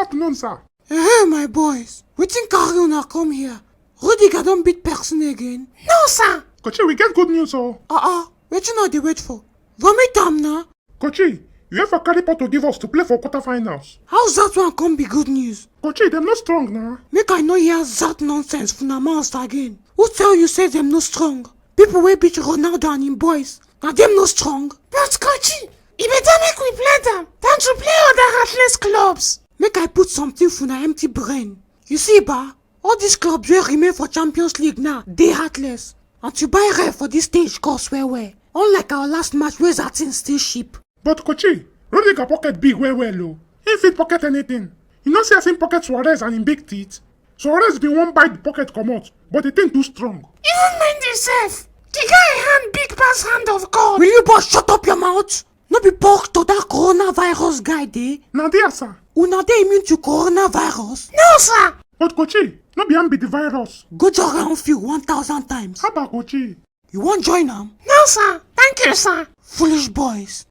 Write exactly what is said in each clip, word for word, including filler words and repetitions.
Afternoon, sir. Eh, my boys, wetin carry una come here? Rudiger don beat person again? No, sir. Kochi, we get good news, oh. Uh-uh, wetin una dey wait for? Vomit am na. Kochi, UEFA carry Porto give us to play for quarterfinals. How that one come be good news? Kochi, dem no strong na. Make I no hear that nonsense for una mouth again. Who tell you say dem no strong? People wey beat Ronaldo and him boys, na dem no strong? But Kochi, e better make we play them than to play other heartless clubs. Make I put something for una empty brain. You see, ba, all these clubs wey remain for Champions League now dey heartless. And to buy ref for this stage cost well well. Unlike our last match wey that thing still cheap. But Kochi, Rudiger pocket big well well o. He fit pocket anything. You no see as him pocket Suarez and him big teeth? Suarez bin wan bite the pocket comot, but the thing too strong. Even Mendy sef, the guy hand big pass hand of God. Will you both shut up your mouth? No be pork to that coronavirus guy dey. Na there, sir. Una dey immune to coronavirus? No, sir. But Kochi, no be am be the virus. Go jog around field one thousand times. Haba Kochi. You wan join am? No, sir. Thank you, sir. Foolish boys.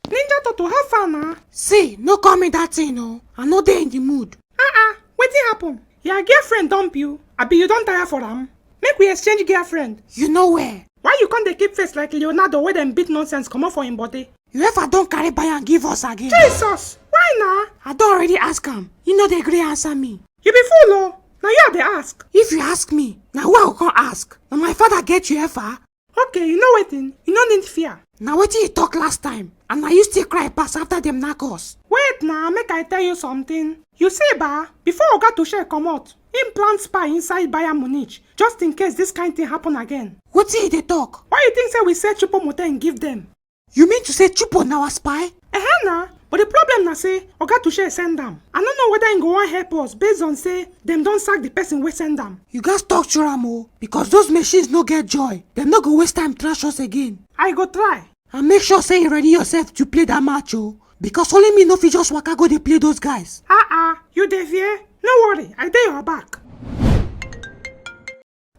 Ninja Toto, how far na? See, no call me that thing o. I no dey in the mood. Uh-uh. Wetin happen? Your girlfriend dump you? Abi you don tire for am? Make we exchange girlfriend. You know where? Why you come dey keep face like Leonardo wey dem beat nonsense comot for him body? UEFA don carry Bayern give us again. Jesus! Why na? I don already ask am. He no dey gree answer me. You be fool o. Na you I dey ask. If you ask me, na who I go come ask? Na my father get UEFA? Okay, you know wetin? You no need fear. Na wetin you talk last time, and na you still cry pass after dem knack us. Wait na, make I tell you something. You see ba, before Oga Tuchel comot, him plant spy inside Bayern Munich, just in case this kind thing happen again. Wetin you dey talk? Why you think say we sell Choupo-Moting give them? You mean to say Choupo na our spy? Eh na, but the problem na say Oga Tuchel send am. I no know whether he go wan help us based on say dem don sack the person wey send am. You gats talk through am o, because those machines no get joy. Dem no go waste time trash us again. I go try. And make sure say you ready yourself to play that match o, because only me no fit just waka go dey play those guys. Ah ah, you dey fear? No worry, I dey your back.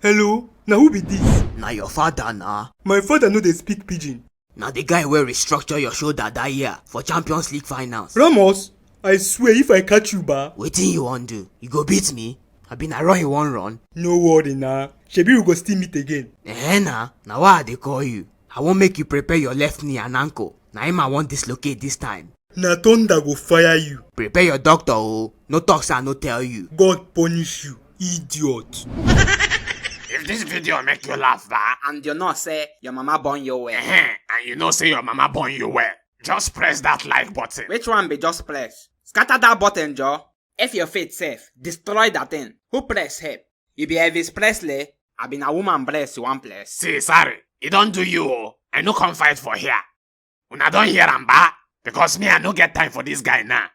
Hello, na who be this? Na your father na. My father no dey speak pidgin. Na the guy wey restructure your shoulder that year for Champions League finals. Ramos, I swear if I catch you ba. Wetin you wan do? You go beat me? Abi na run you wan run? No worry na. Shebi we go still meet again. Eh na, na why I dey call you. I wan make you prepare your left knee and ankle. Na him I wan dislocate this time. Na thunder go fire you. Prepare your doctor o. No talk say I no tell you. God punish you, idiot. If this video make you laugh, ba, and you know say your mama born you well. Ehen, and you know say your mama born you well, just press that like button. Which one be just press? Scatter that button, Joe. If your faith safe, destroy that thing. Who press help? You be Elvis Presley? I been a woman bless you one place. See, sorry, e don do you o. I no come fight for here. Una don hear am ba? Because me, I no get time for this guy now.